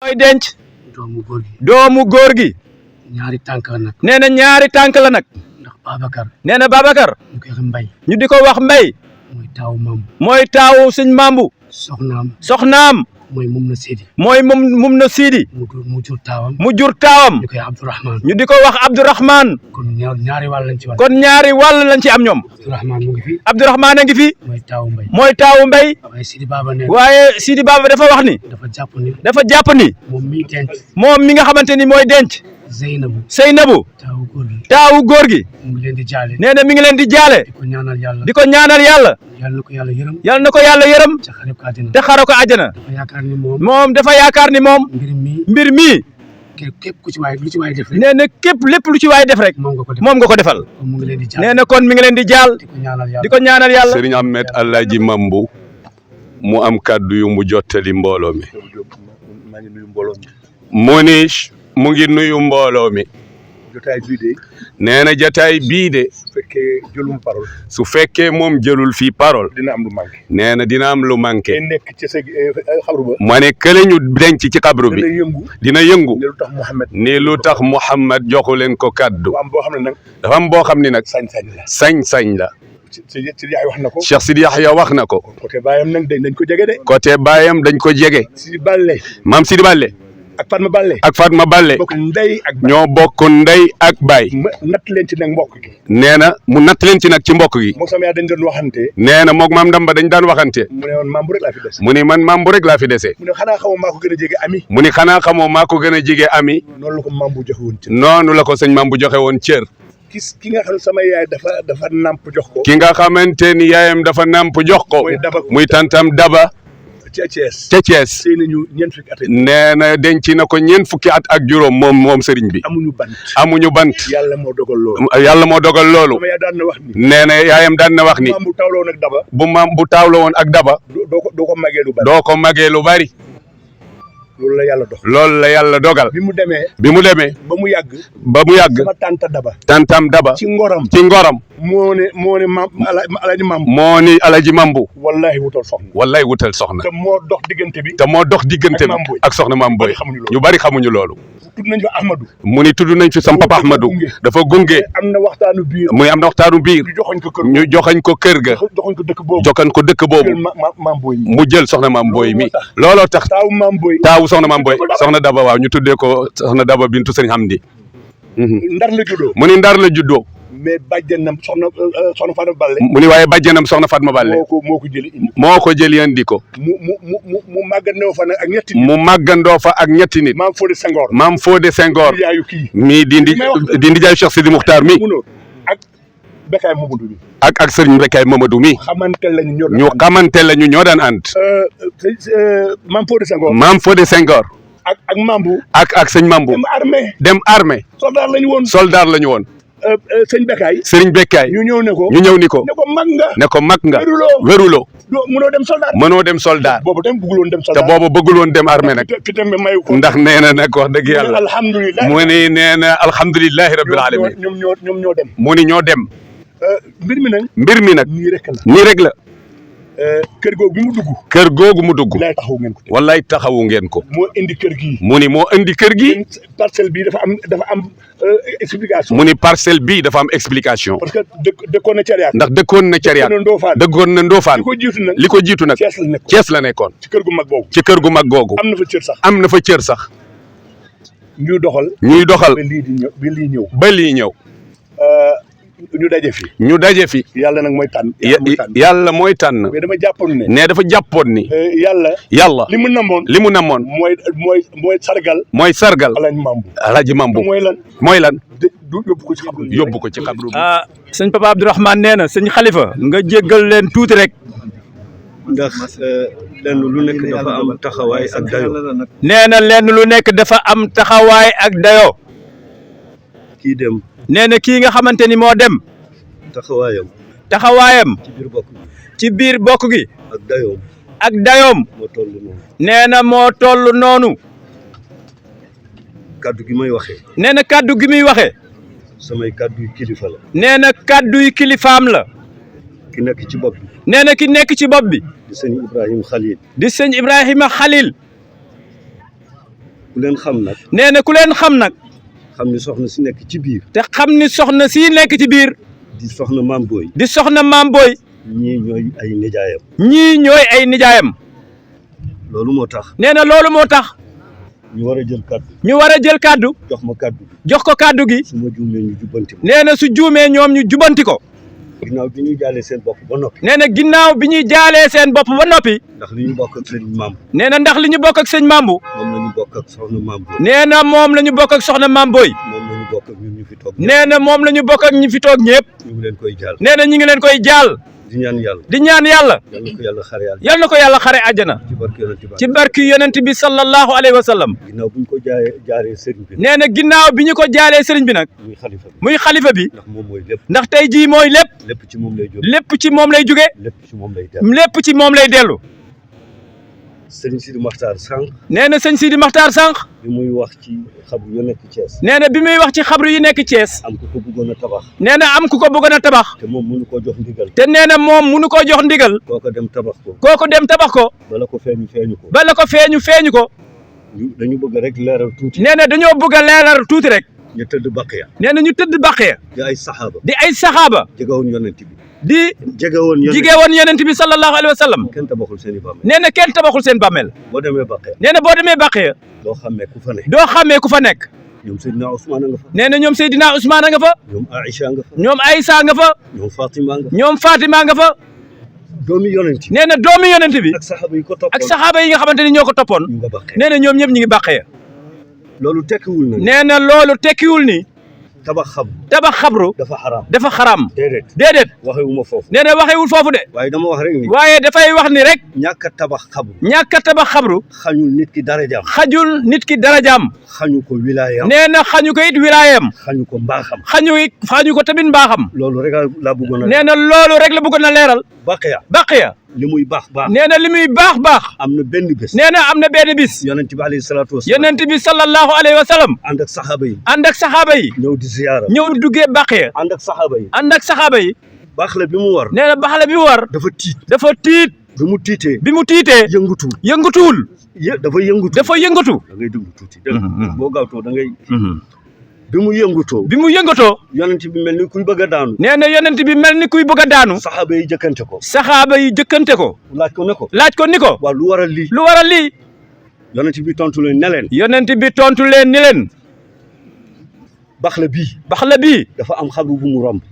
mooy denc doomu góor gi doomu góor gi ñaari tànk la nag nee na ñaari tànk la nag ndax Babacar nee na Babacar ñu koy wax Mbay ñu di ko wax Mbay mooy taawu maam mooy taawu sëñ Mambu soxnaam mooy mum na Sidi mooy mum na Sidi mu jur taawam mu jur taawam ñu koy Abdourahman ñu di ko wax Abdourahman kon ñaari wàll lañ ci wàll kon ñaari wàll lañ ci am ñoom Abdourahman mu ngi fi Abdourahman a ngi fi mooy taawu Mbay mooy taawu Mbay waaye Sidi Baba ne waaye Sidi Baba dafa wax ni dafa jàpp ni moom mi nga xamante ni mooy denc Zeynabu taawu góor gi mu ngi leen di jaale nee na mi ngi leen di jaale di ko ñaanal yàlla di ko ñaanal yàlla yàlla na ko yàlla yërëm yàlla na ko yàlla yërëm te xare ko àjjana dafa yaakaar ni moom dafa yaakaar ni moom mbir mii képp ku ci waay lu ci waay def rek nee na képp lépp lu ci waay def rek moom nga ko defal nee na kon mi ngi leen di jaal di ko ñaanal yàlla Serigne Ahmed Alhaji Mambu mu am kàddu yu mu jottali mbooloo mi mu ni mu ngi nuyu mbooloo mi nee na jotaay bii de su fekkee moom jëlul fii parole nee na dina am lu manqué ma ne kële ñu denc ci xabru bi dina yëngu ni lu tax Mouhamed joxu leen ko kàddu dafa am boo xam ne nag sañ-sañ la Cheikh Sidi Yahya wax na ko côté baayam nag dañ ko jege de côté baayam dañ ko jege maam Sidi Balle ak Fatma Balle ñoo bokk ndey ak baay natt leen ci nag mbokk gi nee na mu natt leen ci nag ci mbokk gi moo sama yaa dañ doon waxante nee na moog maam Ndamba dañ daan waxante mu ne woon maam bu rek laa fi des mu ni man maam bu rek laa fi dese mu ne xanaa xamoo maa ko gën a jege ami mu ni xanaa xamoo maa ko gën a jege ami noonu la ko maam bu joxe woon cër noonu la ko sëñ maam bu joxe woon cër ki nga xam sama yaay dafa nàmp jox ko ki nga xamante ni yaayam dafa nàmp jox ko muy tantam Daba ca Thiès sëy nañu ñeent fukki at nee na denc na ko ñeent fukki at ak juróom moom sëriñ bi amuñu bant yàlla moo dogal loolu sama yaay daan na wax ni nee na yaayam daan na wax ni maam bu taawloo woon ak Daba bu taawloo woon ak Daba doo ko magee lu bari loolu la yàlla dogal bi mu demee ba mu yàgg sama tantam Daba ci ngoram moo ne maam Alaji Mambu moo ni Alaji Mambu wallahi wutal soxna te moo dox diggante bi ak soxna Maam Boy ñu bari xamuñu loolu tudd nañ fi Ahmadou mu ni tudd nañ fi sam papa Ahmadou dafa gunge am na waxtaanu biir ñu joxañ ko kër ga joxañ ko dëkk boobu mu jël soxna Maam Boy mi looloo tax taawu soxna Maam Boy soxna Daba waaw ñu tuddee ko soxna Daba bintu Sëriñ Hamdi mu ni Ndar la juddoo mais bàjjenam soxna Fatma Balle mu ni waaye bàjjenam soxna Fatma Balle moo ko jëli indi ko mu màggandoo fa nag ak ñetti nit mu màggandoo fa ak ñetti nit maam Fodé Senghor mii di ndijaayu Cheikh Sidi Muxtaar mi ak Bekkaay Mamadou mi ak sëriñ Bekkaay Mamadou mi ñu xamante lañu ñoo daan ànd maam Fodé Senghor ak Mambu ak sëñ Mambu dem armée soldat lañu woon sëriñ Bekkaay ñu ñëw ni ko mag nga wéruloo mënoo dem soldat te boobu bëggul woon dem armée nag ndax nee na nag wax dëgg yàlla mu ni nee na alhamdulilahi rabbil alamin mu ni ñoo dem mbir mi nag nii rek la kër googu mu dugg wallaay taxawu ngeen ko moo indi kër gi mu ni moo indi kër gi parcelle bi dafa am explication mu ni parcelle bi dafa am explication parce que dëkkoon na cariat ndax dëkkoon na cariat dëkkoon na Ndofaan li ko jiitu nag Thiès la nekkoon ci kër gu mag googu am na fa cër sax ñuy doxal ba lii ñëw ñu daje fi yàlla nag mooy tànn yàlla mooy tànn mais dafa jàppoon ni yàlla li mu namoon mooy sargal Alhaji Mambu mooy lan yóbbu ko ci xabru bi sëñ Papa Abdourahmane nee na sëñ Khalifa nga jéggal leen tuuti rek ndax lenn lu nekk dafa am taxawaay ak dayo nee na lenn lu nekk dafa am taxawaay ak dayo kii dem nee na kii nga xamante ni moo dem taxawaayam ci biir bokk gi ak dayoom nee na moo toll noonu kaddu gi may waxee nee na kaddu gi muy waxee samay kaddu yu kilifa la nee na kaddu yu kilifaam la ki nekk ci bopp bi nee na ki nekk ci bopp bi di sëñ Ibrahima Khalil di sëñ Ibrahima Khalil ku leen xam nag. nee na ku leen xam nag. xam ni soxna si nekk ci biir. te xam ni soxna si nekk ci biir. di soxna maam Boy. di soxna maam Boy. ñii ñooy ay nijaayam. ñii ñooy ay nijaayam. loolu moo tax. nee na loolu moo tax. ñu war a jël kaddu. ñu war a jël kaddu. jox ma kaddu. jox ko kaddu gi. su ma juumee ñu jubbanti ma. nee na su juumee ñoom ñu jubbanti ko. ginnaaw bi ñuy jaalee seen bopp ba noppi. nee na ginnaaw bi ñuy jaalee seen bopp ba noppi. ndax li ñu bokk ak seen maam. nee na ndax li ñu bokk ak sëñ Mambu. moom la ñu bokk ak soxna maam Boy. nee na moom la ñu bokk ak soxna maam Boy. moom la ñu bokk ak ñun ñu fi toog. nee na moom la ñu bokk ak ñi fi toog ñëpp. ñu ngi leen koy jaal. nee na ñu ngi leen koy jaal. di ñaan yàlla. di ñaan yàlla. yal na ko yàlla xare yàlla. yal na ko yàlla xare àjjana. ci barki yonent bi sallallahu alayhi wa sallam. ginnaaw bu ñu ko jaaree sëriñ bi. nee na ginnaaw bi ñu ko jaalee sëriñ bi nag. muy xalifa bi. muy xalifa bi. ndax moom mooy lépp. ndax tey jii mooy lépp. lépp ci moom lay jóge. lépp ci moom lay jóge. lépp ci moom lay dellu. lépp ci moom lay dellu. sëriñ Sidi Maxtaar sànq. nee na sëñ Sidi Maxtaar sànq. bi muy wax ci xabru yu nekk Thiès. nee na bi muy wax ci xabru yi nekk Thiès. am ku ko bëggoon a tabax. nee na am ku ko bëggoon a tabax. te moom mënu koo jox ndigal. te nee na moom mënu koo jox ndigal. kooko dem tabax ko. kooku dem tabax ko. bala ko feeñu ko. bala ko feeñu ko. dañu bëgg rek leeral tuuti. nee na dañoo bëgg a leeral tuuti rek. ñu tëdd Baqiya. nee na ñu tëdd Baqiya. di ay saxaaba. di ay saxaaba. jegewoon yonent bi. jige woon yonent bi sallallahu alayhi wa sallam. kenn tabaxul seen i bàmmeel. nee na kenn tabaxul seen bàmmeel. boo demee Baqiya. nee na boo demee Baqiya. doo xàmmee ku fa nekk. doo xàmmee ku fa nekk. ñoom Seydina Ousmane a nga fa. nee na ñoom Seydina Ousmane a nga fa. ñoom Aïcha nga fa. ñoom Aïssa nga fa. ñoom Fatima nga fa. ñoom Fatima nga fa. doomi yonent bi. nee na doomi yonent bi. ak saxaaba yi ko toppoon. ak saxaaba yi nga xamante ni ñoo ko toppoon. ñu nga Baqiya. nee na ñoom ñëpp ñu ngi Baqiya. loolu tekkiwul na. nee na loolu tekkiwul ni. tabax xabru dafa xaraam. dafa xaraam. déedéet waxewuma foofu. nee na waxewul foofu de. waaye dama wax rek ni. waaye dafay wax ni rek. ñàkk a tabax xabru. ñàkk a tabax xabru. xañul nit ki darajaam. xajul nit ki darajaam. xañu ko wilaayam. nee na xañu ko it wilaayam. xañu ko mbaaxam. xañu ko tamit mbaaxam. loolu rek laa bëggoon a. nee na loolu rek la bëggoon a leeral. Baqiya. li muy baax. nee na li muy baax. am na benn bés. nee na am na benn bis. yonent bi alayhi salaatu wa salaam. yonent bi sallallahu alayhi wa sallam. ànd ak saxaaba yi. ànd ak saxaaba yi. ñëw di ziyaara. ñëw duggee Baqiya. ànd ak saxaaba yi. ànd ak saxaaba yi. baaxle bi mu war. nee na baaxle bi mu war. dafa tiit. bi mu tiitee. yëngutuwul. dafa yëngutu. da ngay déglu tuuti. boo gaawtoo da ngay. bi mu yëngatoo. yonent bi mel ni kuy bëgg a daanu. nee na yonent bi mel ni kuy bëgg a daanu. saxaaba yi jëkkante ko. laaj ko ni ko. waaw lu waral lii. yonent bi tontu leen ne leen. yonent bi tontu leen ni leen. baxla bii.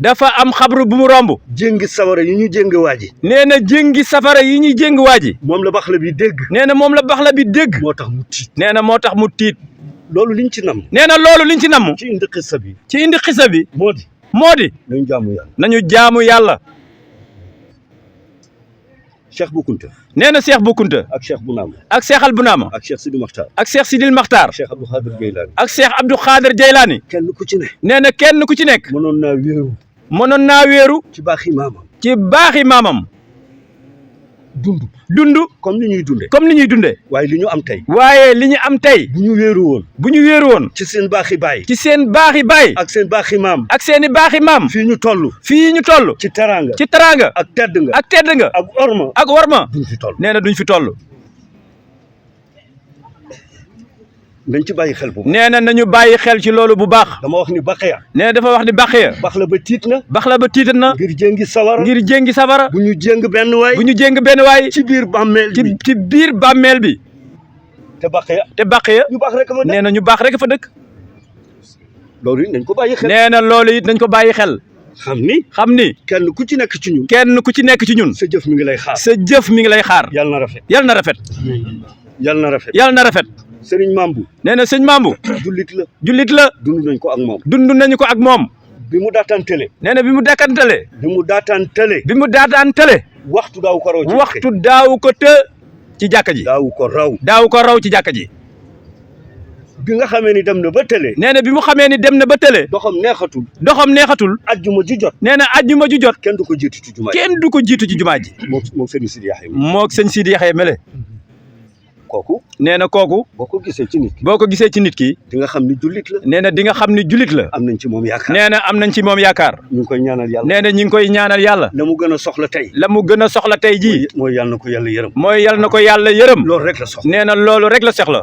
dafa am xabru bu mu romb. jéngi safara yi ñu jéngi waaji. nee na jéngi safara yi ñuy jéngi waaji. moom la baxla bi dégg. nee na moom la baxla bi dégg. moo tax mu tiit. nee na moo tax mu tiit. loolu liñ ci nam. nee na loolu liñ ci nam. ci indi xisa bi. moo di. nañu jaamu yàlla. Cheikh Bou Kounta. nee na Cheikh Bou Kounta. ak Cheikh Bounama. ak Cheikh Al Bounama. ak Cheikh Sidi Maxtaar. ak Cheikh Sidil Maxtaar. Cheikh Abdou Khadir Jeylaani. ak Cheikh Abdou Khadir Jeylaani. kenn ku ci ne. nee na kenn ku ci nekk. mënoon naa wéeru. ci baaxi maamam. dund. comme ni ñuy dundee. waaye li ñu am tey. bu ñu wéeru woon. ci seen baaxi baay. ak seen baaxi maam. fii ñu toll. ci teraanga. ak tedd nga. ak worma. duñ fi toll. nee na duñ fi toll. nañ ci bàyyi xel bu baax. nee na nañu bàyyi xel ci loolu bu baax. dama wax ni Baqiya. nee na dafa wax ni Baqiya. baxla ba tiit na. ngir jéngi sawara. bu ñu jéng benn waay. ci biir bàmmeel bi. te Baqiya. ñu baax rek fa dëkk. nee na ñu baax rek fa dëkk. loolu it nañ ko bàyyi xel. nee na loolu it nañ ko bàyyi xel. xam ni. kenn ku ci nekk ci ñun. sa jëf mi ngi lay xaar. yal na rafet. Sëriñ Mambu. nee na sëñ Mambu. jullit la. dund nañu ko ak moom. bi mu daataan tële. nee na bi mu daataan tële. waxtu daaw ko raw. ci jàkka ji. daaw ko raw ci jàkka ji. bi nga xamee ni dem na ba tële. nee na bi mu xamee ni dem na ba tële. doxam neexatul. ajjuma ju jot. nee na ajjuma ju jot. kenn du ko jiitu ci jumaa ji. moog sëñ Sidi Yaxya. moog sëñ Sidi Yaxya mele. kooku. nee na kooku. boo ko gisee ci nit ki. di nga xam ni jullit la. nee na di nga xam ni jullit la. am nañ ci moom yaakaar. nee na am nañ ci moom yaakaar. ñu ngi koy ñaanal yàlla. nee na ñu ngi koy ñaanal yàlla. la mu gën a soxla tey. jii. mooy yàlla na ko yàlla yërëm. loolu rek la soxla. nee nee na loolu rek la soxla.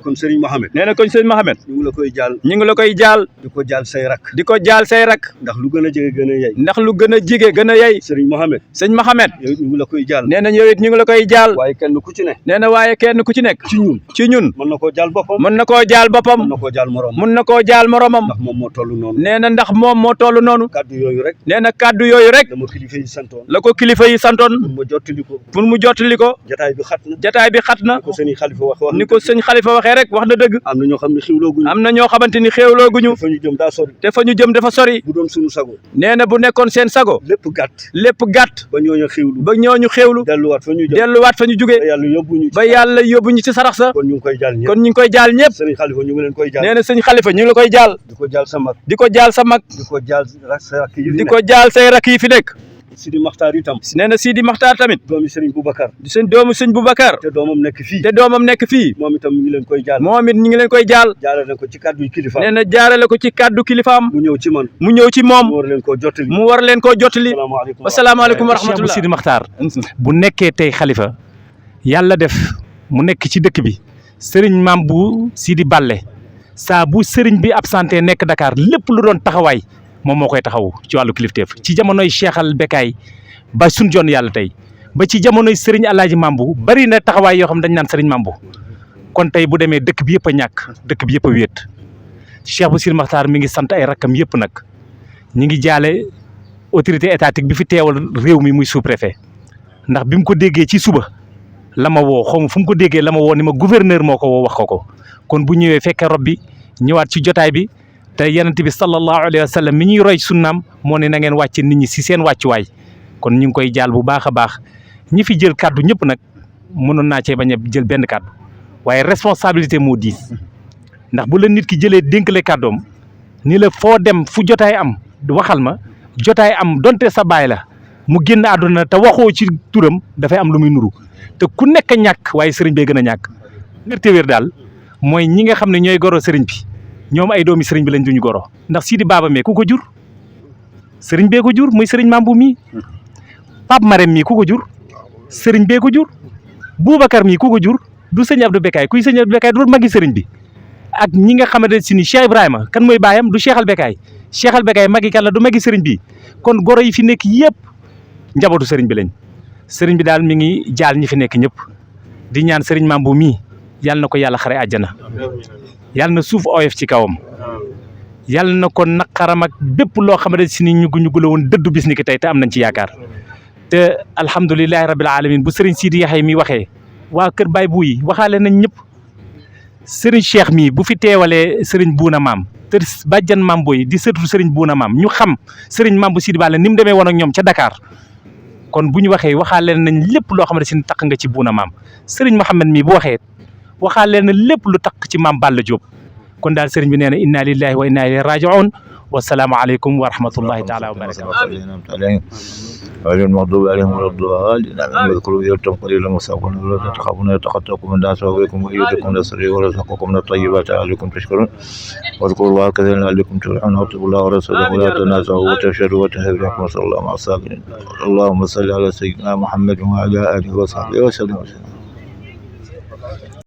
kon Serigne Mohamed. nee na kon sëñ Mohamed. ñu ngi la koy jaal. ñu ngi la koy jaal. di ko jaal say rak. di ko jaal say rak. ndax lu gën a jege gën a yey. ndax lu gën a jige gën a yey. Serigne Mohamed. sëñ Mohamed. yow ñu ngi la koy jaal. nee na yow it ñu ngi la koy jaal. waaye kenn ku ci ne. nee na waaye kenn ku ci nekk. ci ñun. ci ñun. mën na koo jaal boppam. mën na koo jaal boppam. mën na koo jaal moromam. mën na koo jaal moromam. ndax moom moo toll noonu. nee na ndax moom moo toll noonu. kaddu yooyu rek. nee na kaddu yooyu rek. dama kilifa yi santoon. la ko kilifa yi santoon. ma jottali ko. pour mu jottali ko. jataay bi xat na. jataay bi xat na. ni ko sëñ Xalifa wax ni ko sëñ Xalifa waxee rek wax na dëgg. am na ñoo xam ne xiwlooguñu. am na ñoo xamante ni xéewlooguñu. fa ñu jëm daa sori. te fa ñu jëm dafa sori. bu doon suñu sago. nee na bu nekkoon seen sago. lépp gàtt. lépp gàtt. ba ñooñu xiwlu. ba ñooñu xéewlu. delluwaat fa ñu jëm. delluwaat fa ñu jóge. ba yàlla yóbbuñu. ba yàlla yóbbuñu ci sarax sa. kon ñu ngi koy jaal ñëpp. kon ñu ngi koy jaal ñëpp. sëñ Xalifa ñu ngi leen koy jaal. nee na sëñ Xalifa ñu ngi la koy jaal. di ko jaal sa mag. di ko jaal sa mag. di ko jaal sa rakk yi fi di nekk. ko jaal say rakk yi fi nekk. Sidi Maxtaar itam. nee na Sidi Maxtaar tamit. doomi Serigne Boubacar. di seen doomu sëñ Boubacar. te doomam nekk fii. te doomam nekk fii. moom itam ñu ngi leen koy jaal. moom it ñu ngi leen koy jaal. jaale na ko ci kàddu yi kilifa. nee na jaarale ko ci kàddu kilifaam. mu ñëw ci man. mu ñëw ci moom. mu war leen koo jottali. mu war leen koo jottali. asalaamaaleykum. asalaamaaleykum wa Cheikh bu rahmatullah. Sidi Maxtaar bu nekkee tey xalifa yàlla def mu nekk ci dëkk bi sëriñ maam bu Sidi Balle saa bu sëriñ bi absenté nekk Dakar lépp lu doon taxawaay moom moo koy taxaw ci wàllu kilifteef ci jamonoy Cheikhal Bekaay ba suñ joon yàlla tey ba ci jamonoy sëriñ Alaaji Mambu bari na taxawaay yoo xam dañ naan sëriñ Mambu kon tey bu demee dëkk bi yëpp a ñàkk dëkk bi yëpp a wéet Cheikh bu Sidi Maxtaar mi ngi sant ay rakkam yëpp nag ñi ngi jaale autorité étatique bi fi teewal réew mi muy sous-préfet ndax bi mu ko déggee ci suba la ma woo xaw ma fu mu ko déggee la ma woo ni ma gouverneur moo ko woo wax ko kon bu ñëwee fekkee rob bi ñëwaat ci jotaay bi te yonent bi sallallahu alayhi wa sallam mi ñuy roy sunnaam moo ne na ngeen wàcce nit ñi si seen wàccuwaay kon ñu ngi koy jaal bu baax a baax ñi fi jël kàddu ñëpp nag mënoon naa cee bañ a jël benn kàddu waaye responsabilité moo diis ndax bu la nit ki jëlee dénkale kàddoom ni la foo dem fu jotaay am waxal ma jotaay am donte sa baay la mu génn àdduna te waxoo ci turam dafay am lu muy nuru te ku nekk a ñàkk waaye sëriñ bee gën a ñàkk wér te wér daal mooy ñi nga xam ne ñooy goro sëriñ bi ñoom ay doomi sëriñ bi lañ duñu goro ndax Sidi Baba mee ku ko jur sëriñ bee ko jur muy sëriñ Mambu mii Pape Marème mii ku ko jur sëriñ bee ko jur Boubacar mii ku ko jur du sëñ Abdou Bekaay kuy sëñ Abdou Bekaay du magi sëriñ bi ak ñi nga xamante si ni Cheikh Ibrahima kan mooy baayam du Cheikhal Bekaay Cheikhal Bekaay magi kan la du magi sëriñ bi kon goro yi fi nekk yëpp njabootu sëriñ bi lañ sëriñ bi daal mi ngi jaal ñi fi nekk ñëpp di ñaan sëriñ Mambu mii yàlla na ko yàlla xare àjjana yàlla na suuf oyof ci kawam yàlla na ko naqaram ak bépp loo xamante si ni ñugu la woon dëddu bis ni ki tey te am nañ ci yaakaar te alhamdulilahi rabbil alamin bu sëriñ Sidi Yaxya mi waxee waa kër Baay Bu yi waxaale nañ ñëpp sëriñ Cheikh mii bu fi teewalee sëriñ Buuna Maam te bàjjan Maam Boy di sëtu sëriñ Buuna Maam ñu xam sëriñ Maam bu Sidi Balla ni mu demee woon ak ñoom ca Dakar kon bu ñu waxee waxaale nañ lépp loo xamante si ni taq nga ci Buuna Maam sëriñ Mouhamed mii bu waxee waxaale na lépp lu taq ci Maam Balla Diop kon daal sëriñ bi nee na inna lillahi wa inna ilayhi raji'un wasalaamu aleykum wa rahmatullahi taala wa barakatuh غير المغضوب عليهم ولا الضالين آمين واذكروا يوما قليلا مساكن ولا تخافون يتخطفكم الناس وبكم وأيدكم نصري ورزقكم من الطيبات لعلكم تشكرون واذكروا الله كثيرا لعلكم تفلحون واتقوا الله ورسوله ولا تنازعوا وتفشلوا وتهلكوا وصلى الله مع الصابرين اللهم صل على سيدنا محمد وعلى آله وصحبه وسلم